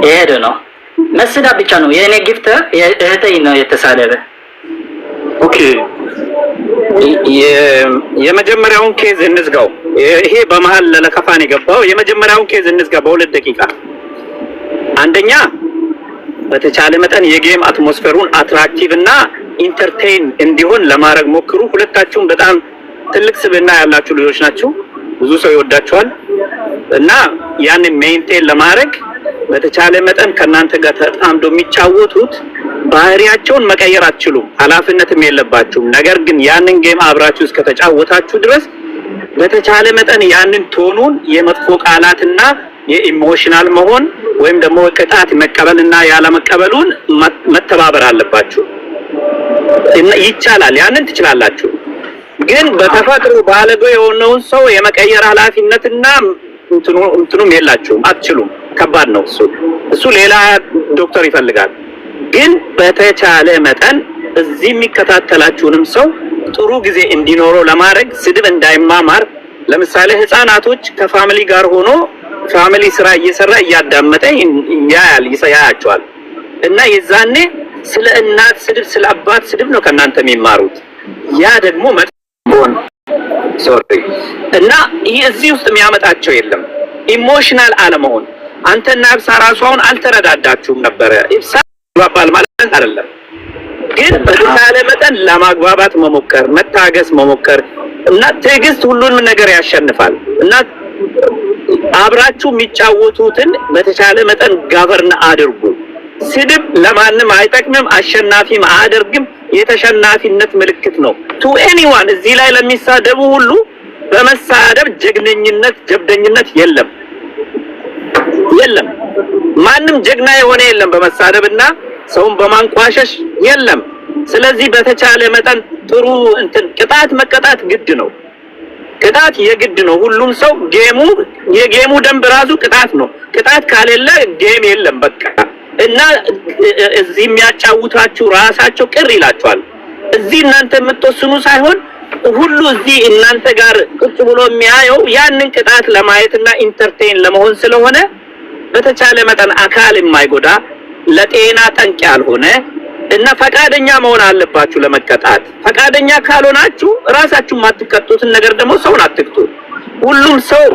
የሄደ ነው መስዳ ብቻ ነው የእኔ gift እህቴ ነው የተሳደበ። Okay፣ የመጀመሪያውን case እንዝጋው። ይሄ በመሀል ለለከፋን የገባው የመጀመሪያውን case እንዝጋ በ2 ደቂቃ። አንደኛ በተቻለ መጠን የ game atmosphere ኡን attractive እና entertain እንዲሆን ለማድረግ ሞክሩ። ሁለታችሁም በጣም ትልቅ ስብዕና ያላችሁ ልጆች ናችሁ። ብዙ ሰው ይወዳችኋል እና ያንን maintain ለማድረግ በተቻለ መጠን ከእናንተ ጋር ተጣምዶ የሚጫወቱት ባህሪያቸውን መቀየር አትችሉም፣ ኃላፊነትም የለባችሁም። ነገር ግን ያንን game አብራችሁ እስከተጫወታችሁ ድረስ በተቻለ መጠን ያንን tone ኡን የመጥፎ ቃላትና የ emotional መሆን ወይም ደግሞ ቅጣት መቀበልና ያለመቀበሉን መተባበር አለባችሁ። እና ይቻላል፣ ያንን ትችላላችሁ። ግን በተፈጥሮ ባለጌ የሆነውን ሰው የመቀየር ኃላፊነትና እንትኑም የላችሁም፣ አትችሉም። ከባድ ነው እሱ። እሱ ሌላ ዶክተር ይፈልጋል። ግን በተቻለ መጠን እዚህ የሚከታተላችሁንም ሰው ጥሩ ጊዜ እንዲኖረው ለማድረግ ስድብ እንዳይማማር፣ ለምሳሌ ህፃናቶች ከ family ጋር ሆኖ family ስራ እየሰራ እያዳመጠ ያያል፣ ያያቸዋል እና የዛኔ ስለ እናት ስድብ፣ ስለ አባት ስድብ ነው ከእናንተ የሚማሩት። ያ ደግሞ መጥፎ ነው። Sorry፣ እና ይህ እዚህ ውስጥ የሚያመጣቸው የለም። Emotional አለመሆን። አንተና ኢብሳ ራሱ አሁን አልተረዳዳችሁም ነበረ። ኢብሳ ይግባባል ማለት አይደለም፣ ግን በተቻለ መጠን ለማግባባት መሞከር፣ መታገስ መሞከር እና ትዕግስት ሁሉንም ነገር ያሸንፋል። እና አብራችሁ የሚጫወቱትን በተቻለ መጠን govern አድርጉ። ስድብ ለማንም አይጠቅምም፣ አሸናፊም አያደርግም። የተሸናፊነት ምልክት ነው። To anyone እዚህ ላይ ለሚሳደቡ ሁሉ በመሳደብ ጀግነኝነት ጀብደኝነት የለም፣ የለም። ማንም ጀግና የሆነ የለም በመሳደብ እና ሰውን በማንቋሸሽ የለም። ስለዚህ በተቻለ መጠን ጥሩ እንትን ቅጣት መቀጣት ግድ ነው። ቅጣት የግድ ነው። ሁሉም ሰው game ኡ የ game ኡ ደንብ ራሱ ቅጣት ነው። ቅጣት ካሌለ game የለም በቃ። እና እዚህ የሚያጫውታችሁ ራሳቸው ቅር ይላቸዋል። እዚህ እናንተ የምትወስኑ ሳይሆን ሁሉ እዚህ እናንተ ጋር ቁጭ ብሎ የሚያየው ያንን ቅጣት ለማየት እና entertain ለመሆን ስለሆነ በተቻለ መጠን አካል የማይጎዳ፣ ለጤና ጠንቅ ያልሆነ እና ፈቃደኛ መሆን አለባችሁ ለመቀጣት። ፈቃደኛ ካልሆናችሁ ራሳችሁ የማትቀጡትን ነገር ደግሞ ሰውን አትቅጡ። ሁሉም ሰው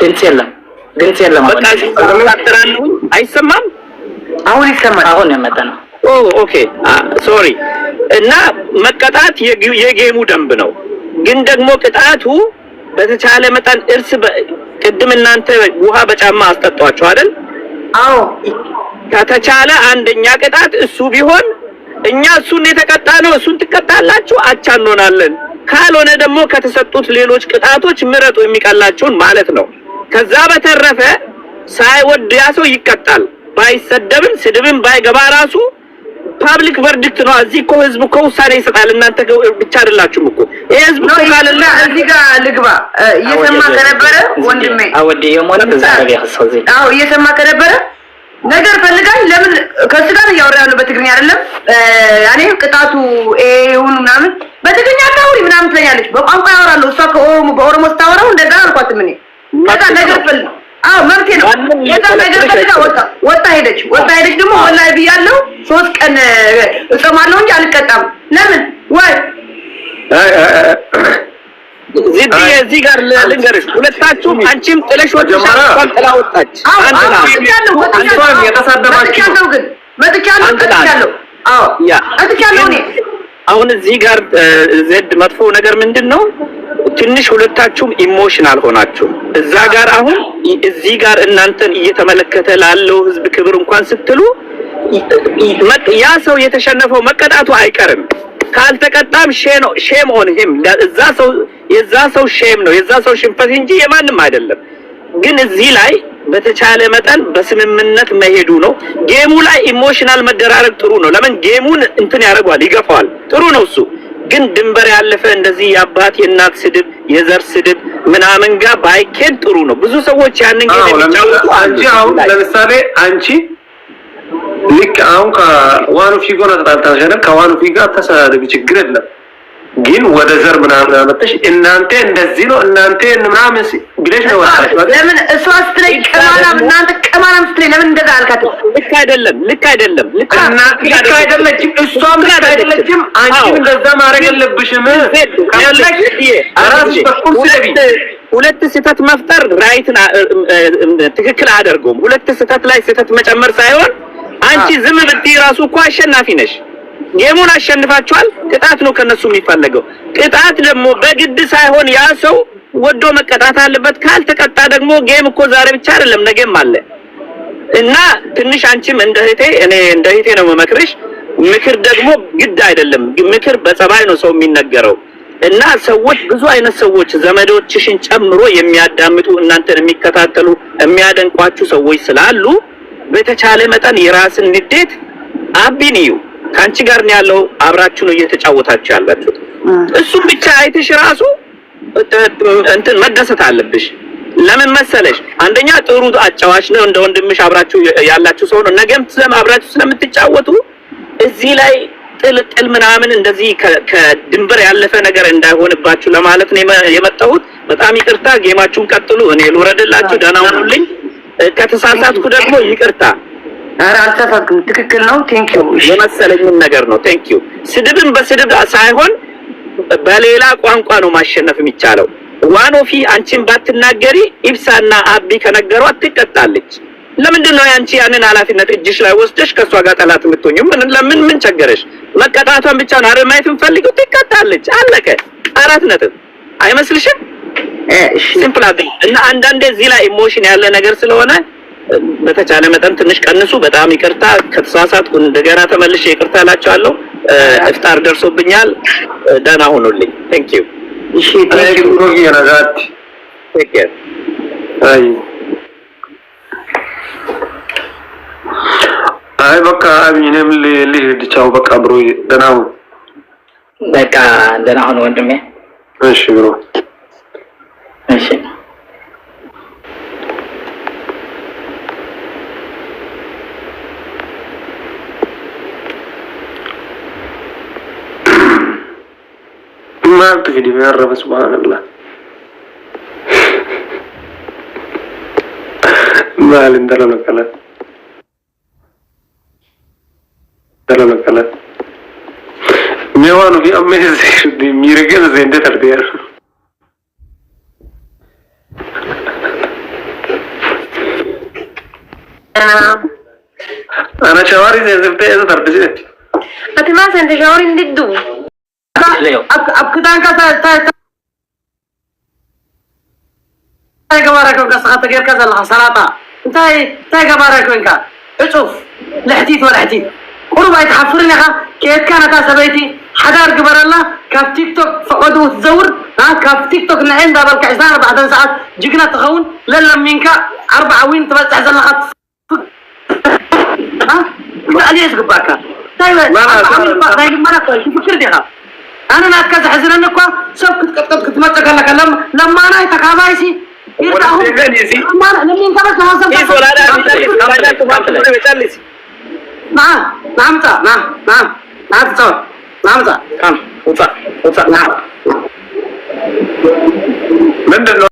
ድምጽ የለም፣ ድምጽ የለም። በቃ አጥራለሁ። አይሰማም? አሁን ይሰማል። አሁን የመጣ ነው። Oh, okay, sorry። እና መቀጣት የ game ኡ ደንብ ነው። ግን ደግሞ ቅጣቱ በተቻለ መጠን እርስ ቅድም እናንተ ውሃ በጫማ አስጠጧቸው አይደል? አዎ። ከተቻለ አንደኛ ቅጣት እሱ ቢሆን እኛ እሱን የተቀጣ ነው እሱን ትቀጣላችሁ፣ አቻ እንሆናለን። ካልሆነ ደግሞ ከተሰጡት ሌሎች ቅጣቶች ምረጡ የሚቀላችሁን ማለት ነው። ከዛ በተረፈ ሳይወድ ያ ሰው ይቀጣል። ባይሰደብም ስድብም ባይገባ ራሱ public verdict ነው። እዚህ እኮ ህዝብ እኮ ውሳኔ ይሰጣል። እናንተ ብቻ አይደላችሁም እኮ። ይሄ ህዝብ እኮ ካለና እዚህ ጋር ልግባ። እየሰማ ከነበረ ወንድሜ አወዲ የሞነ ተዛረብ ያኸሰው። አዎ፣ እየሰማ ከነበረ ነገር ፈልጋል። ለምን ከእሱ ጋር እያወራ ያለው በትግርኛ አይደለም። እኔ ቅጣቱ ይሁን ምናምን በትግርኛ አታውሪ ምናምን ትለኛለች። በቋንቋ ያወራለሁ። እሷ ከኦሮሞ በኦሮሞ ስታወራው እንደዛ አልኳትም እኔ። ከዛ ነገር ፈልግ፣ አዎ መብቴ ነው። ከዛ ነገር ፈልጋ ወጣ ወጣ ሄደች፣ ወጣ ሄደች። ደግሞ ወላሂ ብያለሁ 3 ቀን እጾማለሁ እንጂ አልቀጣም። ለምን ወይ እዚህ ጋር ልንገርሽ፣ ሁለታችሁም አንቺም ጥለሽ ወጥተሻል፣ እሷም ጥላ ወጣች። አንድ መጥቻለሁ፣ ግን መጥቻለሁ፣ መጥቻለሁ። አዎ መጥቻለሁ እኔ። አሁን እዚህ ጋር ዜድ መጥፎ ነገር ምንድን ነው? ትንሽ ሁለታችሁም emotional ሆናችሁ እዛ ጋር አሁን እዚህ ጋር እናንተን እየተመለከተ ላለው ህዝብ ክብር እንኳን ስትሉ ያ ሰው የተሸነፈው መቀጣቱ አይቀርም። ካልተቀጣም shame on him፣ እዛ ሰው የዛ ሰው shame ነው፣ የዛ ሰው ሽንፈት እንጂ የማንም አይደለም። ግን እዚህ ላይ በተቻለ መጠን በስምምነት መሄዱ ነው። Game ኡ ላይ emotional መደራረግ ጥሩ ነው። ለምን game ኡን እንትን ያደርገዋል፣ ይገፋዋል። ጥሩ ነው እሱ። ግን ድንበር ያለፈ እንደዚህ የአባት የእናት ስድብ፣ የዘር ስድብ ምናምን ጋር ባይኬድ ጥሩ ነው። ብዙ ሰዎች ያንን game የሚጫወቱ አንቺ አሁን ለምሳሌ አንቺ ልክ አሁን ከዋኑ ፊጎ ነው ተጣልተሽ አይደል? ከዋኑ ፊጋ ተሰዳደቢ፣ ችግር የለም። ግን ወደ ዘር ምናምን አመጣሽ። እናንተ እንደዚህ ነው እናንተ ምናምን ብለሽ ነው ወጣሽ። ለምን እሷ ስትለኝ ቅማላም እናንተ ቅማላም ስትለኝ ለምን እንደዛ አልካት? ልክ አይደለም፣ ልክ አይደለም፣ ልክ ልክ አይደለችም፣ እሷም ልክ አይደለችም። አንቺም እንደዛ ማድረግ የለብሽም። ራስሽ በኩል ስደቢ። ሁለት ስህተት መፍጠር right ትክክል አያደርገውም። ሁለት ስህተት ላይ ስህተት መጨመር ሳይሆን አንቺ ዝም ብትይ ራሱ እኮ አሸናፊ ነሽ። Game ኡን አሸንፋችኋል። ቅጣት ነው ከነሱ የሚፈለገው። ቅጣት ደግሞ በግድ ሳይሆን ያ ሰው ወዶ መቀጣት አለበት። ካልተቀጣ ደግሞ game እኮ ዛሬ ብቻ አይደለም ነገም አለ እና ትንሽ አንቺም እንደ እህቴ፣ እኔ እንደ እህቴ ነው የምመክርሽ። ምክር ደግሞ ግድ አይደለም። ምክር በጸባይ ነው ሰው የሚነገረው እና ሰዎች፣ ብዙ አይነት ሰዎች ዘመዶችሽን ጨምሮ የሚያዳምጡ፣ እናንተን የሚከታተሉ፣ የሚያደንቋችሁ ሰዎች ስላሉ በተቻለ መጠን የራስን ንዴት አቢን እዩ። ከአንቺ ጋር ነው ያለው፣ አብራችሁ ነው እየተጫወታችሁ ያላችሁት። እሱም ብቻ አይተሽ ራሱ እንትን መደሰት አለብሽ። ለምን መሰለሽ? አንደኛ ጥሩ አጫዋች ነው፣ እንደ ወንድምሽ አብራችሁ ያላችሁ ሰው ነው። ነገም አብራችሁ ስለምትጫወቱ እዚህ ላይ ጥልጥል ምናምን እንደዚህ ከድንበር ያለፈ ነገር እንዳይሆንባችሁ ለማለት ነው የመጣሁት። በጣም ይቅርታ። Game ኣችሁን ቀጥሉ። እኔ ልውረድላችሁ። ደህና ሁኑልኝ። ከተሳሳትኩ ደግሞ ይቅርታ። ኧረ አልተሳሳትኩም፣ ትክክል ነው። Thank you። የመሰለኝን ነገር ነው። Thank you። ስድብን በስድብ ሳይሆን በሌላ ቋንቋ ነው ማሸነፍ የሚቻለው። ዋኖፊ አንቺን ባትናገሪ ኢብሳና አቢ ከነገሯት ትቀጣለች። ለምንድን ነው አንቺ ያንን ኃላፊነት እጅሽ ላይ ወስደሽ ከእሷ ጋር ጠላት የምትሆኚው? ምን ለምን ምን ቸገረሽ? መቀጣቷን ብቻ ነው አይደል ማየት የምፈልገው? ትቀጣለች። አለቀ። 4 ነጥብ። አይመስልሽም? Simple እና አንዳንዴ እዚህ ላይ emotion ያለ ነገር ስለሆነ በተቻለ መጠን ትንሽ ቀንሱ። በጣም ይቅርታ ከተሳሳትኩ እንደገና ተመልሼ ይቅርታ እላቸዋለሁ። እፍጣር ደርሶብኛል። ደህና ሁኑልኝ። Thank you። እሺ፣ thank you። Take care። አይ አይ በቃ እኔም ልሂድ። ቻው በቃ bro፣ ደህና ሁን። በቃ ደህና ሁን ወንድሜ። እሺ bro። እሺ። Maaltu fidi arraba subhanallah maal intala akkana intala akkana mee waan ofii amma miira keessa seentee tarte ana shawaarii seensiftee eessa tarte jedhe. Ati maal seente shaawariin didduu? ኣብ ክዳንካ እንታይ ገባራይ ኮንካ ስኻ ተጌርካ ዘለካ ሰላጣ እንታይ እንታይ ገባራይ ኮንካ ዕፁፍ ልሕቲት ወልሕቲት ቁሩብ ኣይትሓፍርን ኢኻ። ከየትካ ነታ ሰበይቲ ሓዳር ግበረላ። ካብ ቲክቶክ ፈቐድኡ ትዘውር፣ ካብ ቲክቶክ ንዐ እንዳበልካ 24 ሰዓት ጅግና ትኸውን ለለሚንካ 40 win ትበፅሕ ዘለካ ልዕልየ ዝግባእካ እንታይ ናይ ልመና ትፍክር ዲኻ? ኣነ ናትካ ዘሕዝነኒ እኳ ሰብ ክትቀጥቀጥ ክትመፅእ ከለካ ለማናይ ተካባይሲ ለሚንካ ና ናምፃ ና ና ና ትፃወት ናምፃ። ምንድን ነው?